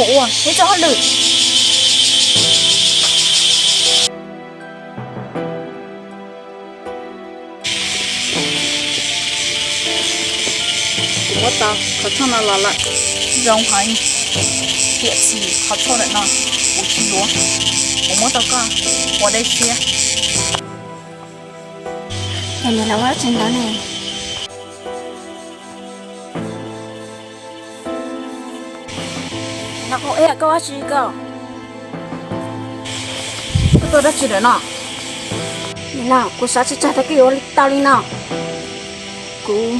Ua neb txoj hauj lwm. Kuv muab tau qhov tshuaj no los lawm. Zoo heev, tiam sis qhov tshuaj ntawm no kuv tsis yuav. Kuv muab rau koj ua dej siab. Ces nws los ua dab tsi ntawd ne? Koj ua dab tsi lawm no? Nim no kuv xav tsis txog tias koj yuav ua tau li no. Kuv,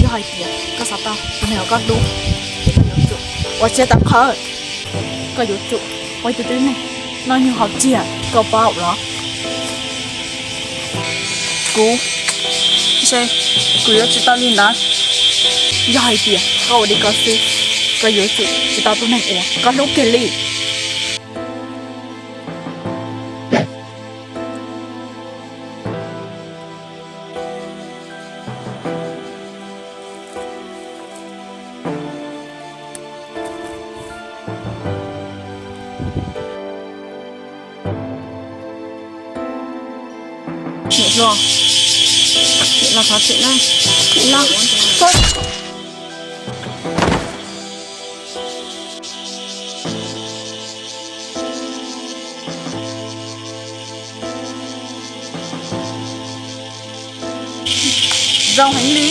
yog hais tias koj xav tau tus neeg uas koj hlub, ces koj yuav tsum ua siab tau qhawv. Koj yuav tsum ua ib tug tib neeg noj nyuj haus txiag, koj paub los? Kuv, ntshe kuv yuav tsis tau li ntawd. Yog hais tias koj ua li ko xwb, koj yuav tsum tsis tau tus neeg uas koj hlub kiag li. Niam hluas, niam los thov txim na. Niam no, zoo heev li.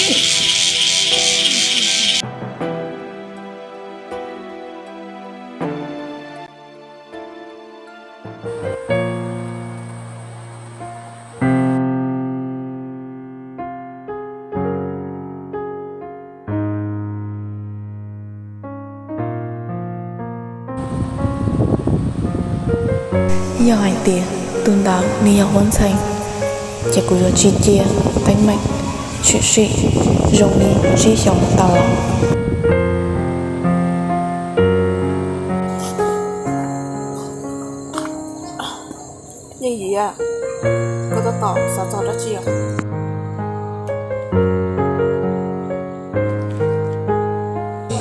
Yog hais tias tus ntawd nws yog Huab Ntxhee, ces kuv yuav tsis cia teeb meem tshwm sim zoo li tsib xyoos tau los. Yeej Yiv, koj tab tom xav txog dab tsi os?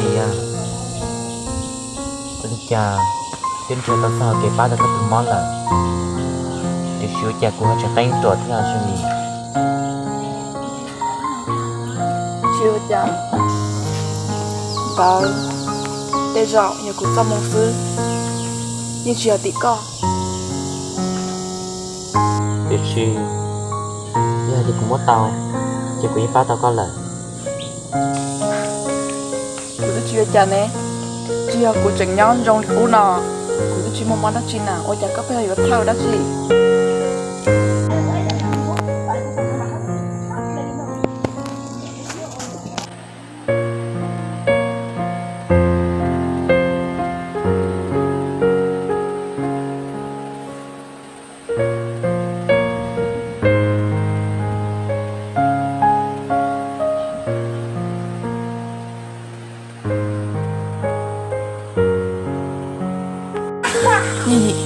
Yiv, ua li cas twb nrhiav tau txog kev pab rau koj tus mob lawm, tiam sis ua cas kuv ho tseem qeeb ruam thiab zoo li? Tsis ua cas, ntawd tej zaum yog kuv txoj hmoo xwb, yeej tsis yog tim koj. Tiam sis yog hais tias kuv muab tau, ces kuv yeej pab tau koj lawm. Kuv twb tsis ua cas ne, tsis yog kuv tseem nyob zoo li qub no, kuv twb tsis muaj mob dab tsi na, ua cas koj pheej yuav thawj dab tsi? Yeej Yiv,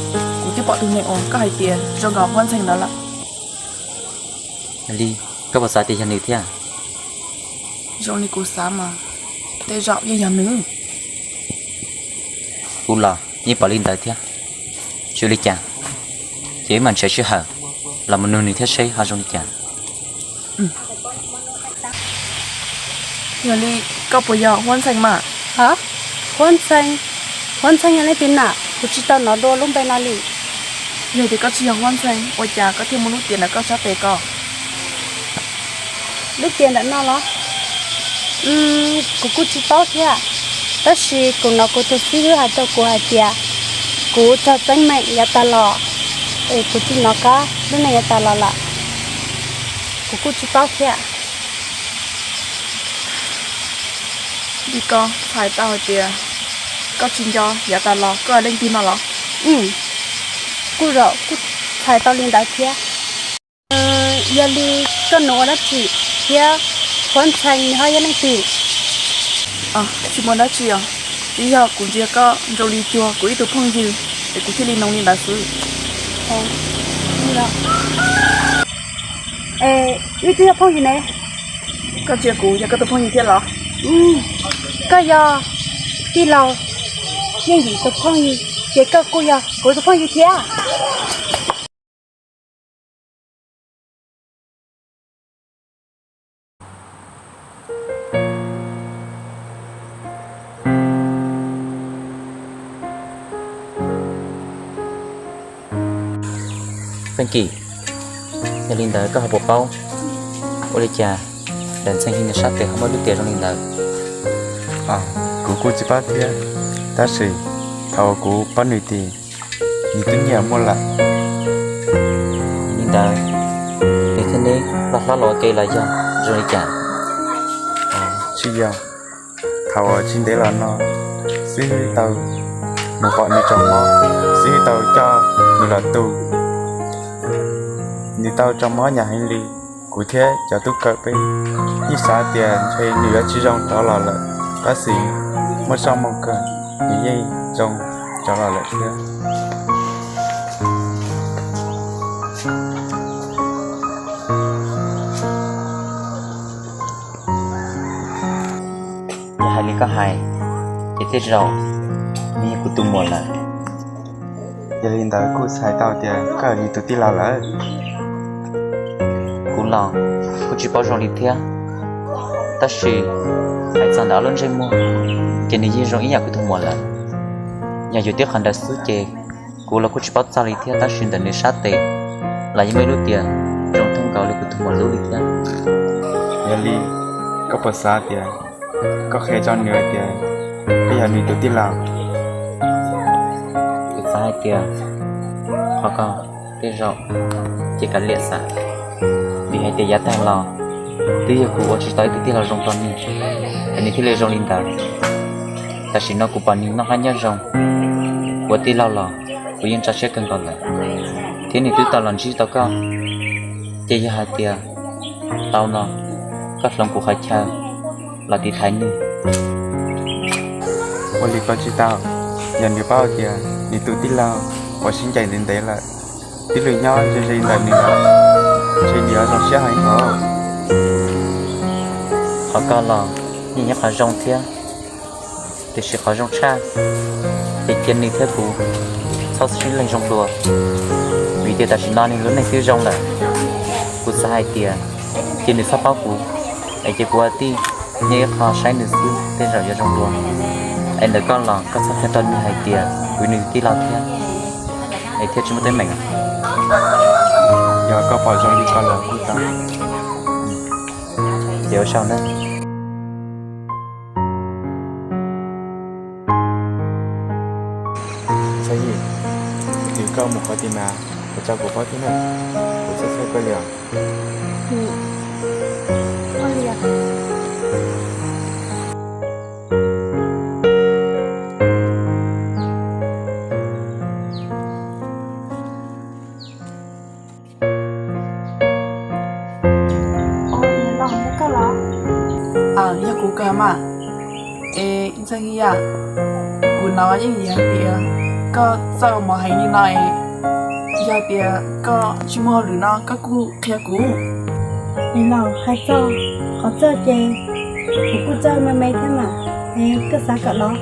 kuv twb pom tus neeg uas koj hais tias zoo nkauj Huab Ntxhee ntawd lawm. Li, koj puas xav tias yog nws thiab? Zoo li kuv xav mas tej zaum yeej yog nws. Kuv los yeej pom li ntawd thiab. Tsis ua li cas, ces wb mam nrhiav sij hawm los mus nug nws thiab seb ho zoo li cas. Yog li, koj puas yog Huab Ntxhee mas? Ha, Huab Ntxhee? Huab Ntxhee yog leej twg na? Kuv tsis tau hnov dua lub npe no li. Yog tias koj tsis yog Huab Ntxhee, ua cas koj thiaj muaj lub tias ntawm koj sab tes ko? Lub tias ntawm no los? Kuv kuj tsis paub thiab, tab sis kuv hnov kuv tus xib hwb hais rau kuv hais tias kuv raug txeeb meem yav tas los, es kuv tsis hnov qab lub neej yav tas los lawm. Kuv kuj tsis paub thiab. Vim koj txhais tau hais tias koj tsis nco yav tas los koj yog leej twg no los? Kuj zaum kuj txhais tau li ntawd thiab. Yog li koj mus ua dab tsi thiab? Huab Ntxhee nws ho yog leej twg? Tsis muaj dab tsi os, tsuas yog kuv ntsia koj zoo li cuag kuv ib tug phooj ywg es kuv thiaj li noog li ntawd xwb. Es wb twb yog phooj ywg ne. Koj ntsia kuv yog koj tus phooj ywg thiab los? Koj yog? Tij laug Yeej Yim tus phooj ywg, ces koj kuj yog kuv tus phooj ywg thiab. Feej Kim, yog li ntawd koj ho puas paub ua li cas Daim Ntxhee Hli nws sab tes ho muaj lub tias zoo li ntawd? Kuv kuj tsis paub thiab, tab sis thaum uas kuv paub nws ces nws twb nyiam muaj lawm. Li ntawd, nws thiab neb loj hlob los ua ke los yog zoo li cas? Tsis yog, thaum uas tsis ntev los no, xib hwb tau mus pom nws tsoom mob, xib hwb tau coj nws los tu. Nws tau tsoom mob hnyav heev li. Kuv thiab cov tub kawm peb yeej xav tias ntshe nws yuav tsis zoo rov los lawm, tab sis muaj zoj muaj kawg, nws yeej zoo rov los lawm thiab. Yog hais li koj hais, ces tej zaum nws yog kuv tus muam lawm. Yog li ntawd kuj txhais tau tias koj yog nws tus tij laug lawm. Kuv los kuj tsis paub zoo li thiab, tab sis hais txog ntawm ob lub ntsej muag, ces nws yeej zoo ib yam kuv tus muam lawm. Yog yuav tib qhov ntawd xwb ces kuv los kuj tsis paub txog li thiab, tab sis ntawm nws sab tes los yeej muaj ib lub tias zoo thooj nkaus li kuv tus muam lub li thiab. Yog li, koj puas xav tias koj qhia rau nws hais tias koj yog nws tus tij laug? Kuv xav hais tias qhov ko tej zaum ces kav liam xav, vim hais tias yav tag los twb yog kuv ua tsis tau ib tug tij laug zoo rau nws, es nws thiaj li zoo li ntawd. Tam sim no kuv pom nws noj qab nyob zoo, ua tij laug los kuv yeej tso siab kawg nkaus lawm, thiab nws twb tau los ntsib tau koj, ces yog hais tias tau no koj hloov kuv qhov chaw los tiv thaiv nws. Ua li koj tsis tau, yog nws paub tias nws tus tij laug uas sib ncaim ntev ntev lawm twb los nyob ze ze ntawm nws lawm, ntshe nws yuav zoo siab heev os. Qhov ko los yeej yog qhov zoo thiab, tiam sis qhov zoo tshaj ces cia nws thiab kuv txhob sib leeg zoo dua, vim tias tam sim no nws lub neej twb zoo lawm. Kuv xav hais tias cia nws txhob paub kuv, es cia kuv ua tij nyob ib qho saib nws xwb tej zaum yuav zoo dua. Es ntawm koj los koj txhob qhia rau nws hais tias kuv yog nws tij laug thiab, es thiaj tsis muaj teeb meem. Yog koj pom zoo li ko los kuj tau. Ces ua tsaug na. Txhob yim, twb koj mus qhov tim mas kuv tso kuv paub thiab na, kuv txhawj txhawj koj li os. Yog kuv kawg mas. Es Ntxhee Hli, kuv hnov Yeej Yim hais tias koj txawj ua mov heev li no es, yog tias koj tsis muaj hauj lwm no koj kuj qhia kuv. Niam laus, hais txog qhov txawj ces kuv kuj txawj me me thiab mas, es koj xav kawm los?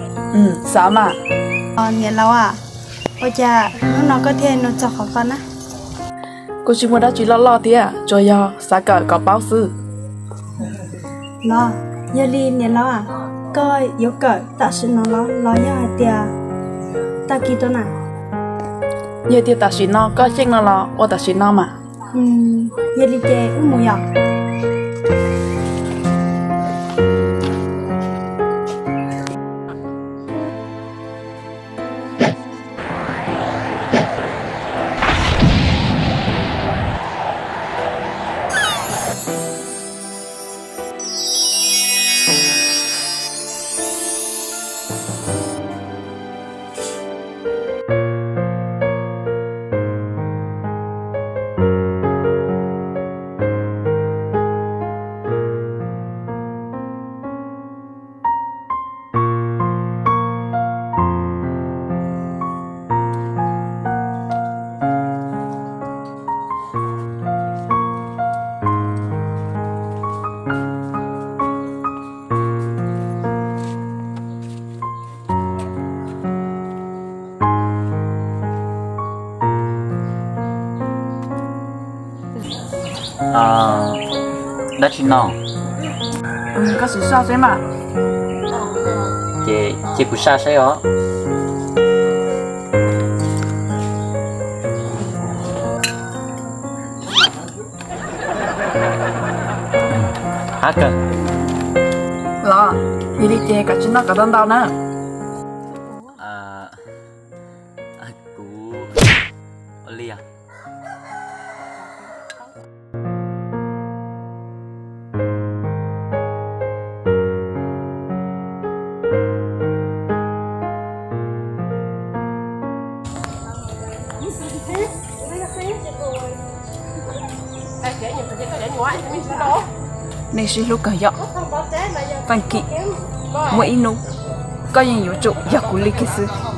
Xav mas. Niam laus, ua cas hnub no koj thiaj nug txog qhov ko na? Kuj tsis muaj dab tsi loj loj thiab, tsuas yog xav kawm kom paub xwb. Los, yog li niam laus, koj yuav kawm tam sim no los los yog hais tias tag kis rau na? Yog tias tam sim no koj xyeej no los ua tam sim no mas. Yog li ces wb mus yom. Dab tsi no? Koj sim saj saib mas. Ces cia kuv saj saib os. Hav kawg. Los, yog li ces koj tsis noj kom tau ntau na. Kuv ua li os. Nej sib hlub kawg yom. Tag kis muaj ib hnub koj yeej yuav tsum yog kuv li kiag xwb.